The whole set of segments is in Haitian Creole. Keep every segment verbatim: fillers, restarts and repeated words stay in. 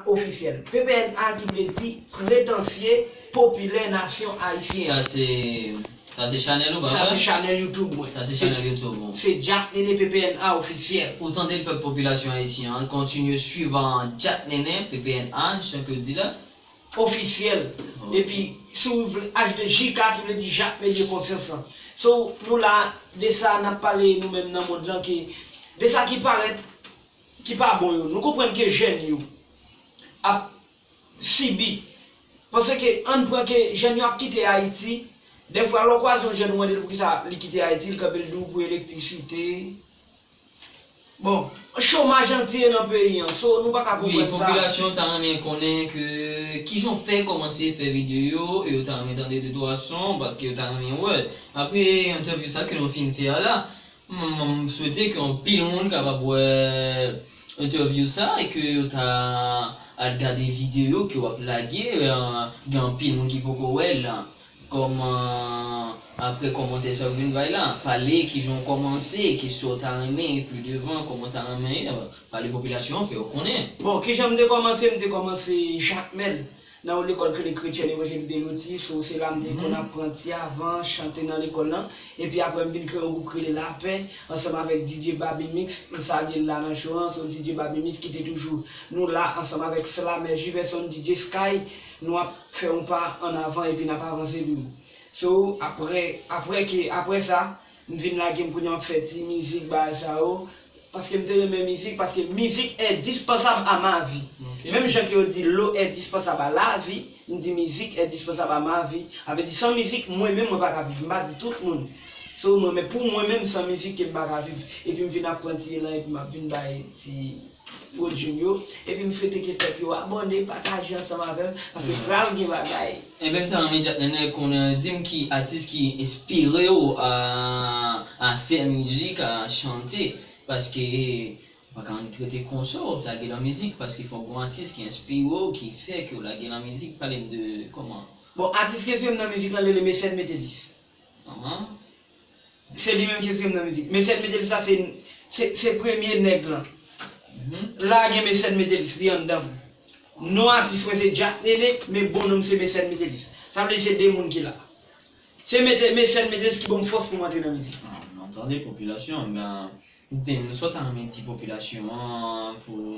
Ofisyèl. P P N A ki vle di Pretansye Popilè Nasyon Ayisyen. Sa se, sa se chanèl ou, pa vre? Sa se chanèl YouTube mwen. Sa se chanèl YouTube ou. Se Jack Nene P P N A Ofisyèl. Ou tande l, pèp popilasyon ayisyen an, kontinye swiv, a, Jack Nene P P N A, jan ke w di la. Ofisyèl. Ok. Epi, si w vle, H D J K ki vle di Jacques Media Konsyans lan. So, nou la, de sa n ap pale nou menm nan mond lan, ke de sa ki parèt, ki pa bon yo. Nou konprann ke jèn yo ap sibi. Paske ann pran ke jèn yo ap kite Ayiti. Dèfwa, lè w kwaze yon jèn, ou mande l poukisa li kite Ayiti, li kanpe, l di w pou elektrisite. Bon, chomaj an tiye nan peyi an, so nou pa ka konprann sa. Wi, popilasyon ta renmen konnen ke kijan w fè kòmanse fè videyo, e yo ta renmen tande de twa son, paske yo ta renmen wè. Apre entèvyou sa ke nou fin fè a la, m, m, m swete ke anpil moun kapab wè entèvyou sa e ke yo ta al gade videyo ke w ap lage, e, gen anpil moun ki poko wè l. Kòman, apre kòmantè sa w vin bay la, pale kijan w kòmanse, kisa w ta renmen pli devan, kòman w ta renmen, e, pale popilasyon an, fè yo konnen. Bon, kijan m te kòmanse? M te kòmanse Jakmèl, nan yon lekòl ki rele Chrétienne Évangélique de Loti, so se la m te konn apranti avan, chante nan lekòl lan. Epi apre m vin kreye yon gwoup ki rele Lapè, ansanm avèk D J Baby Mix, m salye l la nan show an, so D J Baby Mix ki te toujou nou la ansanm avèk Slamè Jiverson, D J Sky, nou ap fè yon pa ann avan epi n ap avanse pi wo. So, apre, apre ke, apre sa, m vin lage m kounye a m ap fè ti mizik, bagay sa yo. Paske m te renmen mizik, paske musique est indispensable à ma vie. Ok. Menm jan ke yo di l'eau est indispensable à la vie, m di musique est indispensable à ma vie. Sa vle di san mizik, mwen menm mwen pa ka viv. M pa di tout moun. So, mwen, men pou mwen menm, san mizik ke m pa ka viv. Epi m vin aprantiye la, epi m ap vin bay ti pwodui m yo. Epi m swete ke pèp yo abòne, pataje ansanm avè m, paske pral gen bagay. Enben, m ta renmen Jack Nene konnen, di m ki atis ki enspire w a, a fè mizik, a chante, paske ou pa ka annik rete konsa, w lage nan mizik, paske fòk gon atis ki enspire w, ki fè ke w lage nan mizik. Pale m de kòman. Bon, atis ki enspire m nan mizik lan rele Mecène Metellus. Ahan. Se li menm ki enspire m nan mizik. Mecène Metellus la se, se, se premye nèg lan. Mhm. La gen Mecène Metellus, li anndan m. Non atis mwen se Jack Nene, men bon non m se Mecène Metellus. Sa vle di se de moun ki la. Se Mete-, Mecène Metellus ki ban m fòs pou m antre nan mizik. Ah, nou tande popilasyon, men, men sa w ta renmen di popilasyon an pou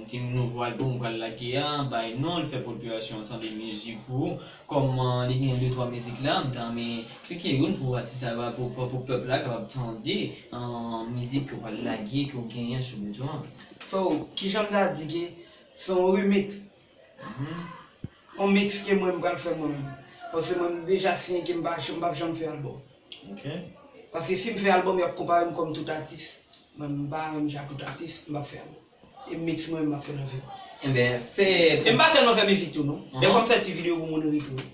di nouvo albòm ou pral lage a, bay non l, fè popilasyon an tande mizik ou, kòman li gen de twa mizik la, m ta renmen klike youn pou atis la, pou, pou, pou pèp la kapab tande, an, mizik ke w pral lage, ke w genyen sou beton an. So, kijan m ta di ke se yon remix? Mhm. Yon mix ke mwen m pral fè mwen menm. Paske mwen m deja siyen ke m pa, m p ap janm fè albòm. Ok. Paske si m fè albòm, y ap konpare m kòm tout atis. Mwen m pa menm jan ak tout atis, m p ap fè albòm. E mix mwen menm m ap fè nan vi m. Enben, fè. E m pa sèlman fè mizik tou non. Mhm. Dèfwa m fè ti videyo pou moun ri tou.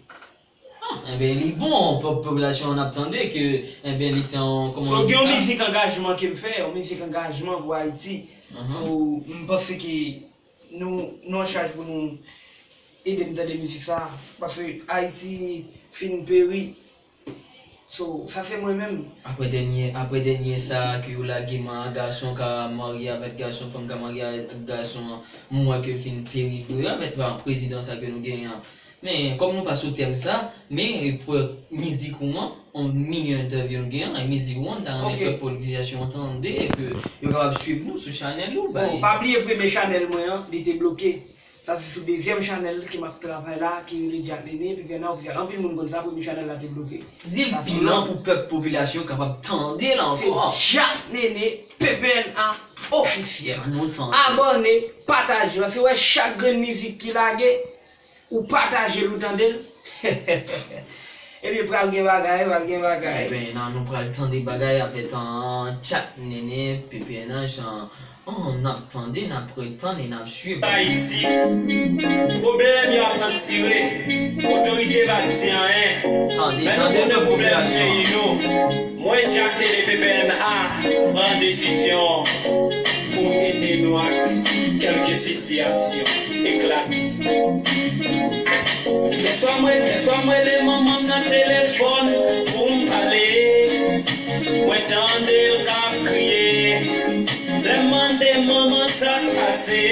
Ah, enben, li bon, pòp-, popilasyon an ap tande ke, enben, li se yon, kòman yo di sa? So, gen yon mizik angajman ke m fè, yon mizik angajman pou Ayiti. Mhm. So, m panse ke nou, nou an chaj pou nou ede m tande mizik sa, paske Ayiti fin peri. So, sa se mwen menm. Apre dènye, apre dènye sa ke yo lage man, gason ka marye avèk gason, fanm ka marye avèk gason, m wè ke l fin peri vre, avèk, bon, prezidan sa ke nou genyen an. Men, kòm nou pa sou tèm sa, men, e, pou mizik ou an, yon mini entèvyou nou genyen, e mizik ou an, ta renmen pèp popilasyon an tande, e ke yo kapab swiv nou sou chanèl ou, bon, bay. Pa bliye premye chanèl mwen an, li te bloke. Sa se sou dezyèm chanèl ke m ap travay la, ki rele Jack Nene, P P N A Ofisyèl. Anpil moun konn sa, premye chanèl la te bloke. Di l pi lwen pou pèp popilasyon kapab tande l ankò. Se Jack Nene, P P N A Ofisyèl. Ann nou tande. Abòne, pataje, paske wè chak grenn mizik ki lage, ou pataje l, ou tande l. Ebyen, pral gen bagay, pral gen bagay. Ebyen, nan nou pral tande bagay avèk, an, Jack Nene, P P N A, jan, an, n ap tande, n ap retann e n ap swiv. Ayiti, pwoblèm yo ap ann tire, otorite pa di anyen. Tande, tande pwoblèm popilasyon an. Mwen, Jack Nene P P N A, pran desizyon pou ede nou ak kèlke sitiyasyon eklate. Lè swa mwen, lè swa mwen rele manman m nan telefòn pou m pale. Mwen tande l k ap kriye. Lè m mande manman sa k pase,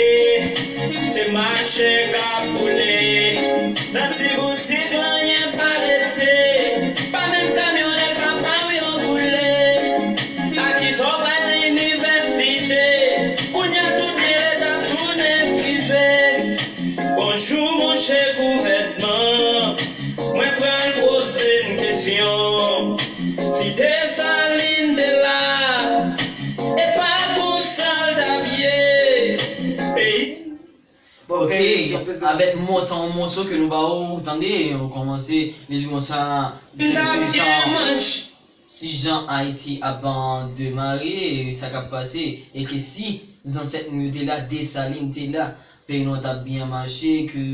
se mach Chen k ap boule nan ti boutik la, anyen pa rete. Pa menm kamyonèt papa w yo boule. A kisa w pral nan inivèsite? Kounye a tout byen leta tounen prive. Bonjou monchè gouvènman, mwen pral poze n kesyon. Si Desalin te la, e pa gon sòlda byen peyi. Ok, avèk mo sa, yon moso ke nou ba ou tande, nou kòmanse, li di konsa, si jan Ayiti ap demare, sa k ap pase, e ke si zansèt nou yo te la, Desalin te la, peyi nou an t ap byen mache, ke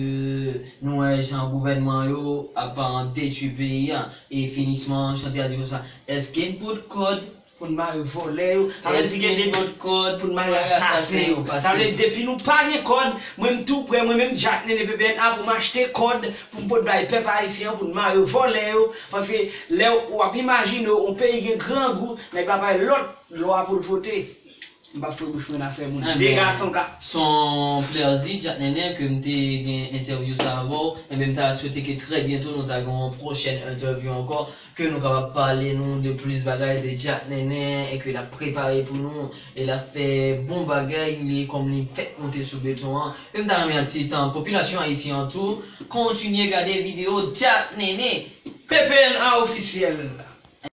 nou wè jan gouvènman yo ap detwi peyi a, e finisman chante a di konsa, èske n pot kòd pou n mare vòlè yo? Sa vle di gen de kòd pou n mare asasen yo. Sa vle di depi nou pa gen kòd, mwen m tou prè, mwen menm Jack Nene P P N A, pou m achte kòd pou m pot bay pèp ayisyen an pou n mare vòlè yo. Paske lè w ap imajine w, yon peyi gen grangou, nèg la bay lòt lwa pou l vote. M p ap fwe bouch mwen nan afè moun. De gason ka. Se yon plèzi, Jack Nene, ke m te gen entèvyou sa avè w. Enben, m ta swete ke trè byento nou ta gen yon pwochèn entèvyou ankò, ke nou kapab pale nou de plis bagay de Jack Nene, e ke l ap prepare pou nou, e l ap fè bon bagay, li kòm li fèk moute sou beton an. E m ta renmen atis an, popilasyon ayisyen an tou, kontinye gade videyo Jack Nene. P P N A ofisyèl.